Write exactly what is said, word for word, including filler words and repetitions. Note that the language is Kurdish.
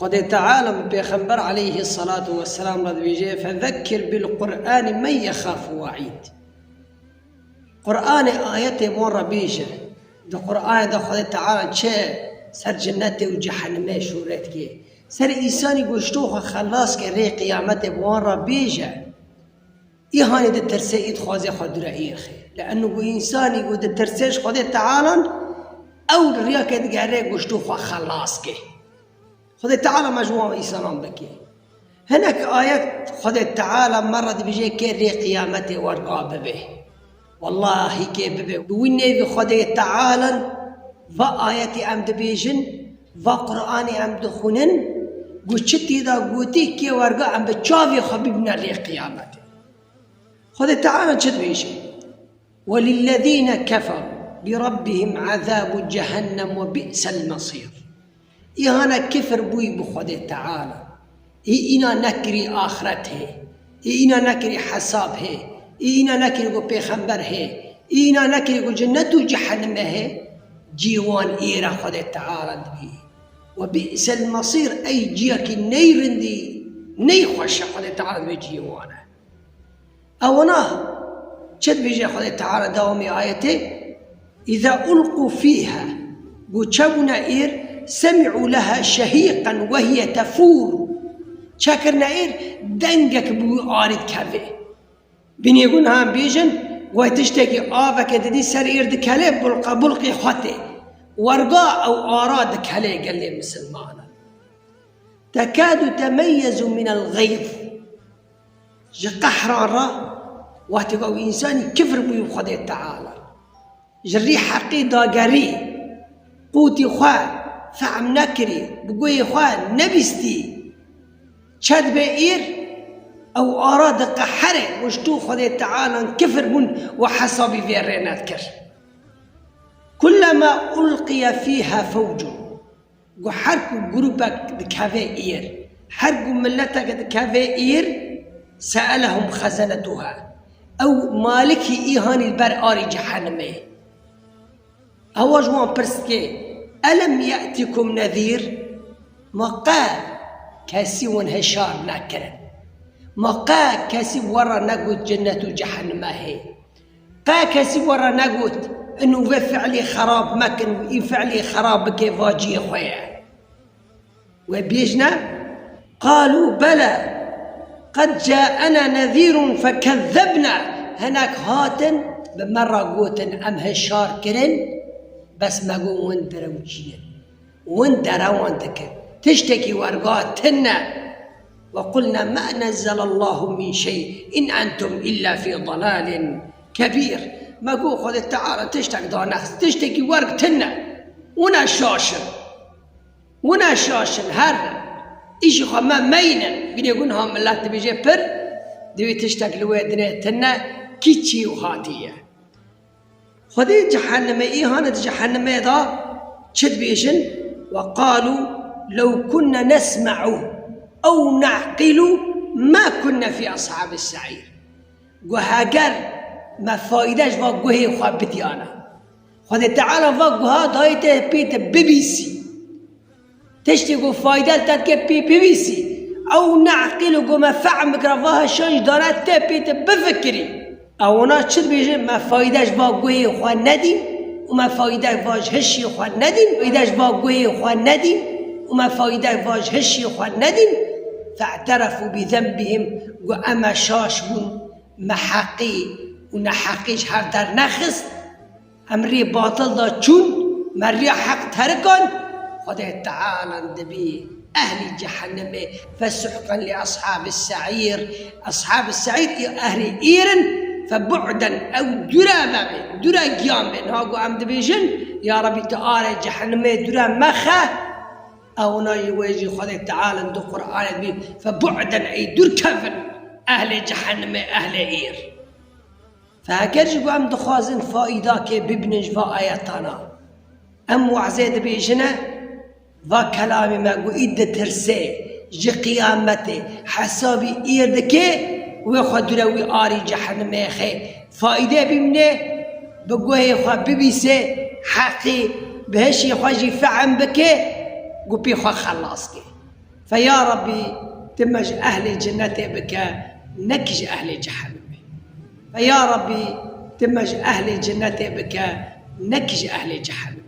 Xwedê Teala bi Pêxember aleyhî selatu weselam re dibêje, "Fezekkir bil Qur'anî men yexafu we'îd." Qur'anê ayetê wan re bêje. Di Qur'anê de Xwedê Teala çi ser cinnetê û cehennemê şûret dike. Ser însanî ku ji to xwe xelas ke rê qiyametê bi wan re bêje. Îhanî ditirse, î dixwaze xwe dûre êrxê. Li enû ku însanî ku ditirse ji Xwedê Tealan, ew riyake digere ku ji to xwe xelas ke. Xwedê Teala me ji wan însanan bike. Hinek ayet Xwedê Teala me re dibêje ke rê qiyametê werga bibe. Wellahî ke bibe. Wî nêvî Xwedê Tealan va ayetî em dibêjin, va Qur'anê em dixwînin, ku çi tê de gotî ke werga em bi çavê xwe bibîne rê qiyametê. Xwedê Teala çi dibêje? "Welillezîne keferû bi rabbihim azâbu cehennem we bi'sel mesîr." Îhana kifir bûyî bi Xwedê Teala. Î îna nekirî axret hê. Î îna nekirî hesab hê. Î îna nekirî ku pêxember hê. Î îna nekirî ku cinnet û cehenneme hê. Cî wan êre Xwedê Teala dibî. We bi'sel mesîr, ey ciyekî ney rindî, ney xweş e Xwedê Teala dibê cî wan e. Ewana çi dibêje Xwedê Teala dewamê ayetê? "Îza ulqû fîha", ku çebûne êr, "semî'û leha şehîqen we hiye tefûr." Çekirine êr, dengek bi wî arî dikeve. Binê ku niha em bêjin, wê tiştekî aveke didî ser êr dikele, bulqa bulqê xwe tê. Werga ew ara dikele gelê misilmanan. "Tekadu temeyyezu minel xeyz." Ji qehran re, wextê ku ew însanî kifir bûyî bi Xwedê Teala, ji rî heqî dagerî, qûtî xwe fehm nekirî, bi guhê xwe nebîstî, çe dibe êr, ew ara diqehere û ji tu Xwedê Tealan kifir bûn û hesabî vê rê nedikir. "Kullema ulqiye fîha fewcun." Ku her ku grûpek dikeve êr, her ku miletek dikeve êr, "se'elehum xezenetuha." Ew malikî îhanî li ber arî cehennemê. Ewa ji wan pirs dike, "Elem ye'tikum nezîr?" Ma qe kesî wan hişar nekirin? Ma qe kesî we re negot cinnet û cehenneme hê? Qe kesî we re negot, inu vê fiilê xerab mekin û î fiilê xerab bike, va ciyê xwe ye? Wê bêjne, "Qalû bela, qed caena nezîrun fekezzebna." Hinek hatin, bi me re gotin, em hişar kirin, bes me got, win direwçî ye. Win derewan dikin. Tiştekî werga tine. "Ve qulna ma nezzelallahu min şey in entum illa fi dalalin kebîr." Me got, Xwedê Teala tiştek danexist. Tiştekî werg tine. Wina şaş in. Wina şaş in. Her îşî xwe me meynin. Binê gunha millet dibêje pir. Divê tiştek li wê dinê tine. Kî çî û hatiye. Xwedê cehennemê, îhane di cehennemê de çi dibêjin? "Ve qalû lew kunne nesme'u ew ne'qilû ma kunne fî ashabis se'îr." Got, heger me fayde ji va guhê xwe bidiyana. Xwedê Teala va guha dayê te pê te bibîsî. Tiştê ku fayde li te dike pê bibîsî. Ew ne'qîl û ku me fehm bikira, va hişan ji dane te pê te bifikirî. Ewana çi dibêjin? Me fayde ji va guhê xwe nedîn û me fayde va ji hişê xwe nedîn. Fayde ji va guhê xwe nedîn û me fayde va ji hişê xwe nedîn. Fe'terefû bi zenbihim, got, em e şaş bûn, me heqî û neheqî ji hev dernexist. Em rê batil da çûn, me riya heq terikan, Xwedê Teala dibî ehlî cehennemê, fesuhqen li ashabis se'îr. Ashabis se'îr ê ehlî îr in, febu'den, ew dûre me bê, dûre giyan bê. Niha ku em dibêjin, ya Rebî tu arê cehennemê dûre mexe, ewna jî wê jî Xwedê Teala di Qur'anê dibî, febu'den, ey dûr kevin, ehlê cehennemê, ehlê îr. Fe heger jî ku em dixwazin faîdakê bibînin ji va ayetana, em wezê dibêjine, va kelamê me ku î ditirsê ji qiyametê, hesabî îr dike, wê xwe dûre wî arî cehennemê xê. Faîdê bimîne, bi guhê xwe bibîse heqî, bi hişê xwe jî fehm bike, ku pê xwe xelas ke. Fe ya Rabbî, tu me ji ehlê cinnetê bike, nekî ji ehlê cehennemê. Fe ya Rabbî, tu me ji ehlê cinnetê bike, nekî ji ehlê cehennemê.